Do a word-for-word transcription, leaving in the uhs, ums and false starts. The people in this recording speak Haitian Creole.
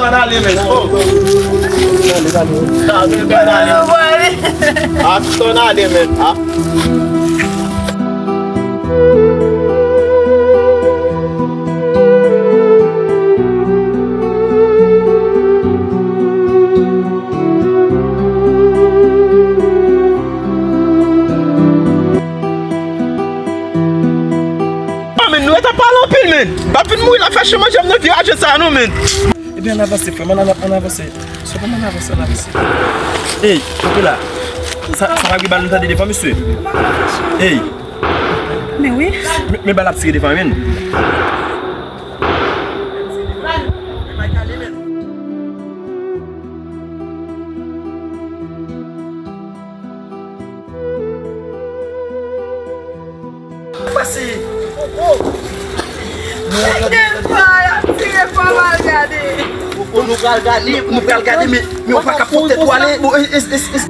Ann ale, men. Oh. Sa bebe, ann ale. Atò, ann ale, men. Ah. Ah, men nou ret ap pale anpil, men. M ap vin mouri la, fè chen manje m nan vye raje sa, non, men. Ebyen, ann avanse, frè m, ann, ann avanse. Sòt ann avanse, ann avanse. Ey, kanpe la. Sa, sa pa gen bal nou tande devan, mesye. Ey. Men wi. Men, men bal ap tire devan, men. Pase. Kòkò. Kòkò, nou pral gade. Kòkò, nou pral gade, nou pral gade, men, men ou pa ka pot tèt ou ale. Bon, es, es, es, es.